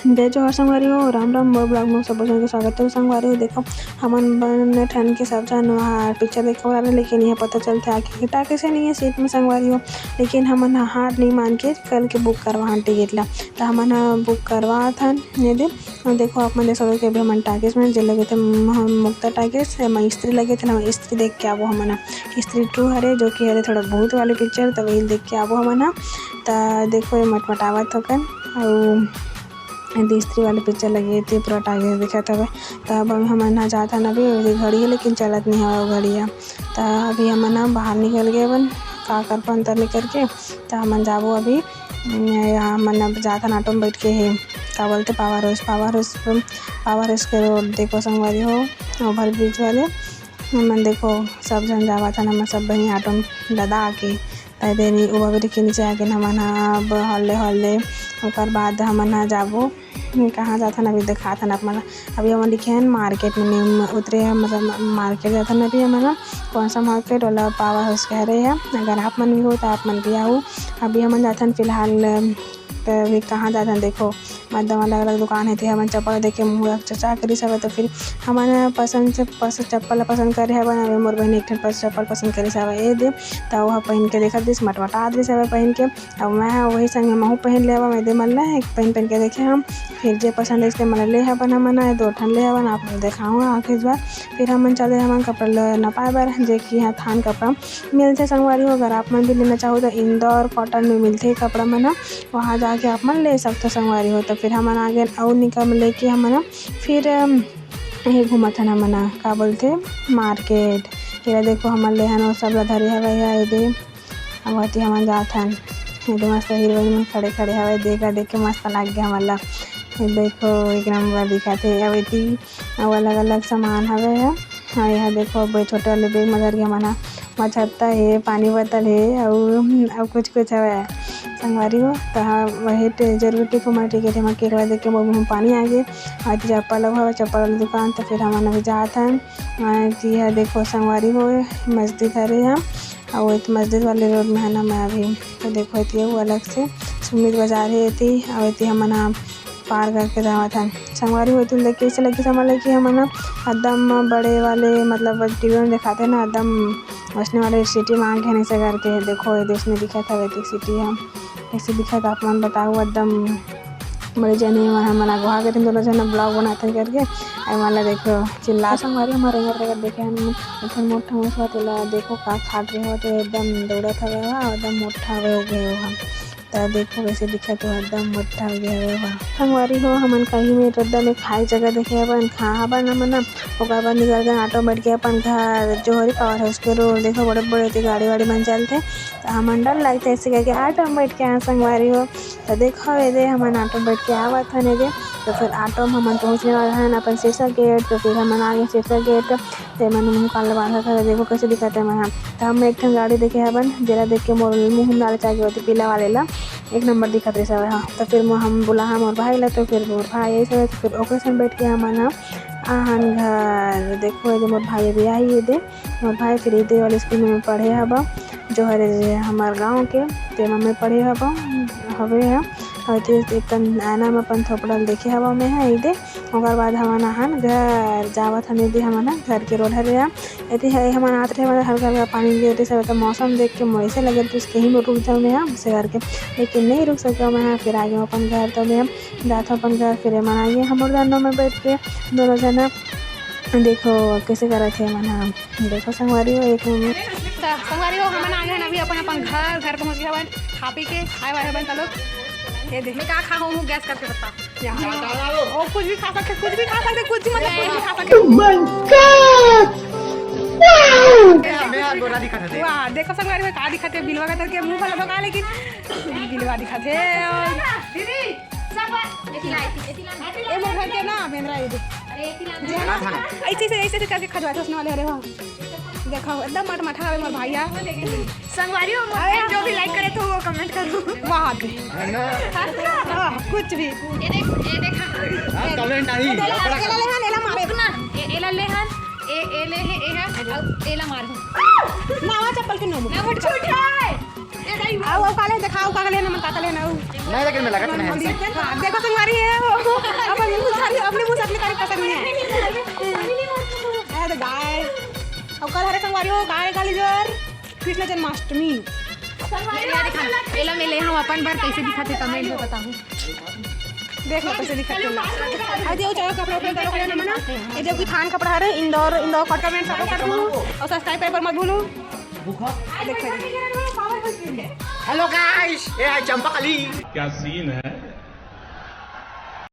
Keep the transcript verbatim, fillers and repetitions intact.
जय जोहार संगवारी हो, राम राम। मोर vlog में सबो झन के स्वागत हे संगवारी हो। देखो, हमन बने ठन के सब झन वहाँ picture देखे वाला रहे, लेकिन ये पता चलथे आके कि टाकिस नहीं है seat में संगवारी हो। लेकिन हमन ह हार नहीं मान के कल के book करवा हन ticket ला, तो हमन ह book करवात हन ये दे। और देखो, आप मन देख सकते हो कि अभी हमन टाकिस में जे लगे थे, हम मुक्ता टाकिस, एमा स्त्री लगे थे, हम स्त्री देख के आबो हमन ह। स्त्री two हरे, जो कि हरे थोड़ा भूत वाले picture, तो वही देख के आबो हमन ह। त देखो, ये मटमटावत होकन, अउ एदे स्त्री वाले picture लगे थे, पूरा टाकिस दिखत हवे। त अब हमन ह जात हन अभी, ओदे घड़ी हे, लेकिन चलत नहीं हवे वो घड़ी ह। त अभी हमन ह बाहर निकल गए बन, का करबो अंदर निकल के। त हमन जाबो अभी, यहाँ हमन अब जात हन auto में बैठ के, हे का बोलते, power house, power house, power house के road देखो संगवारी हो, over bridge वाले। हमन देखो, सब झन जावत हन, हमन सब बहिनी auto में लदा के, त एदे नी, over bridge के नीचे आके हमन ह अब हौले हौले, ओकर बाद हमन ह जाबो, कहाँ जात हन अभी देखात हन आप मन ल। अभी हमन दिखे हन market में, उतरे हन, मतलब market जात हन अभी हमन ह। कौन सा market? ओला power house कह रहे हैं। अगर आप मन भी हो तो आप मन भी आओ। अभी हमन जात हन फिलहाल, त अभी कहाँ जात हन देखो, एकदम अलग-अलग दुकान हे, ते हमन चप्पल देखे मुँह चचा करिस हवय, त फिर हमन ह पसंद से पस-, चप्पल ला पसंद करे हवन। अभी मोर बहिनी एक ठन पस-, चप्पल पसंद करिस हवय, ए दे, त ओह पहिन के देखत दिस, मटमटा दिस हवय पहिन के। अब मैं ह वही संग महू पहिन ले हवय, मैं दे मन ला एक पहिन, पहिन के देखे हम, फिर जे पसंद आइस ते मन ला ले हवन हमन ह, दो ठन ले हवन, आप मन देखाहूँ आखिर बार। फिर हमन चले हमन कपड़ा ल नपाए बर, जे कि यहाँ थान कपड़ा मिलथे संगवारी हो। अगर आप मन भी लेना चाहो तो इंदौर cotton में मिलथे कपड़ा मन ह, वहाँ जाके आप मन ले सकथो संगवारी हो। तो फिर हमन आगे अउ निकल लेके हमन ह फिर, अम, यही घूमत हन हमन ह, का बोलथे, market। एला देखो हमन ले हन, वो सब ला धरे हवय या एदे, अब ओती हमन जात हन। एदे मस्त हीरोइन मन खड़े खड़े हवय, देखा देख के मस्त लाग गे हमन ला। ये देखो, एक नंबर दिखत हे। अब एती अउ अलग-अलग सामान हवे ह। अउ एहा देखो, अब छोटे वाले bag म धर के हमन ह मछत्ता हे, पानी बोतल हे, अउ, अउ कुछ-कुछ हवे संगवारी हो। त ह, वही टे-, जरूर टिको मर टिके थे, हमर केकड़ा देख के मुँह म पानी आ गे। अउ एती चप्पल हवे, चप्पल वाली दुकान, त फिर हमन अभी जात हन। अउ एती ह देखो संगवारी हो, मस्जिद हरे ह, अउ एती मस्जिद वाले road में हन मैं अभी। त देखो, एती अउ अलग से सुमित बाजार हे एती, अउ एती हमन ह पार करके जावत हन। संगवारी हो, एती ल देख के अइसे लगिस हमन ल कि हमन ह एकदम बड़े वाले, मतलब, TV में दिखाथे ना, एकदम वइसने वाले city में आ गे हन, अइसे करके। देखो, ये दे अइसने दिखत हवे, एती city ह। अइसे दिखत, आप मन बताओ, एकदम बड़े जने मन ह, हमन अगवा गे रहेन, दोनों झन vlog बनाथन करके। अउ मन ल देखो, चिल्ला संगवारी हमर रेंगत रेंगत देखे हन, एक ठन मोठा मुसवा तेला देखो का खात रहे हो, तो एकदम दौड़त हवे, एकदम मोठा हो गे हो हम। त देखो कइसे दिखत हे, एकदम मोटा हो गे हवे ओहा। संगवारी हो, हमन कहीं में रद्दा में खाए जगह देखे हवन, खा हवन हमन ह। ओकर बाद निकल के auto में बैठ के अपन घर, जोहरी power house के road, देखो बड़े बड़े ते गाड़ी वाड़ी मन चलथे। त हमन डर लगथे ऐसे करके auto में बैठ के आए संगवारी हो। त देखो एदे हमन auto में बैठ के आवत हन एदे। त फिर auto में हमन पहुँचने वाला हन अपन सिरसा gate। त फिर हमन आ गे सिरसा gate। ते मन मुँह कान ल बांधत हवे, देखो कइसे दिखत हे मैं ह। त हम एक ठन गाड़ी देखे हवन, जेला देख के मोर मुँह में लालच आ गे होती, पीला वाले ला, एक नंबर दिखत रहिस हवे ह। त फिर मो-, हम बुलाहा मोर भाई ला, त फिर मोर भाई आइस हवे, त फिर ओकरे संग बैठ के हमन ह आहन घर। देखो, एदे मोर भाई अभी आही, एदे मोर भाई फिर एदे वाले school में पढ़े हवा, जो हरे हमर गाँव के, तेमा में पढ़े हवा, हवे ह। अउ एदे एक कन आईना में अपन थोपड़ा ल देखे हवा मैं ह, एदे ओकर बाद हमन आहन घर, जावत हन एदे हमन ह घर के road हरे ह। एदे ह-, हमन आत रहे, हमन हल्का हल्का पानी गिरत रहिस, त मौसम देख के मोर ऐसे लगे रहिस कहीं में रुक जाऊँ मैं ह, से करके, लेकिन नहीं रुक सके मैं ह। फिर आगे अपन घर, तो मैं ह जात हूँ अपन घर। फिर एमन आगे हमर दोनों में बैठ के दोनों झन ह। देखो कैसे करत हे एमन ह, देखो संगवारी हो, एक मिनट। त संगवारी हो, हमन आगे हन अभी अपन अपन घर, घर पहुँच गए हवन, खा पी के आए वाले हवन। चलो ये देख, मैं का खा हूँ, guess करके बता। यहाँ। ओ, कुछ भी खा सकते, कुछ भी खा सकते, कुछ भी, मतलब, कुछ भी खा सकते। Oh my God! Wow! मैं, मैं गोरा दिखत हे। वाह, देखो संगवारी हो का दिखत हे, बिलवा का तरह के मुंह वाला बका, लेकिन बिलवा दिखत हे। और दीदी, सब एती ला, एती ला। ए, मोर घर के ना, बेंदरा, ये दे। अरे, एती ला। ऐसे, ऐसे, ऐसे, ऐसे करके खजवाते उसने वाले, अरे वाह। देखो, एकदम मटमठा हवे मोर भाई ह। संगवारी हो, मोर अरे बहन जो भी like करे तो वो comment करो। वाह दे। है ना? हाँ, कुछ भी। ये देख, ये देख, हाँ। हाँ, comment आई। ये देख, एला लेहन, एला मारे। रुक ना, ए-, एला लेहन, ए-, ए ले हे, ए हे, अउ एला मार। नवा चप्पल के नोमू। ना, वो छोटा है। ए, नहीं, आओ, आओ, काले दिखाओ, काले ना, काले ना। नहीं, लेकिन मैं लगा तो नहीं। हाँ, देखो संगवारी हे वो। अउ कल हरे संगवारी हो, का हे काली जोर? कृष्ण जन्माष्टमी। संगवारी हो, एला मैं ले हंव अपन बर, कइसे दिखत हे comment में बताहू। देख लो कइसे दिखत हे। अउ जे चाहो कपड़ा उपड़ा डालो, ना मना। ये जो कि थान कपड़ा हरे, इंदौर, इंदौर कॉटन में सब कर दू। अउ subscribe करे बर मत भूलू। देखो। Hello guys, ये हे चंपा कली। क्या scene है?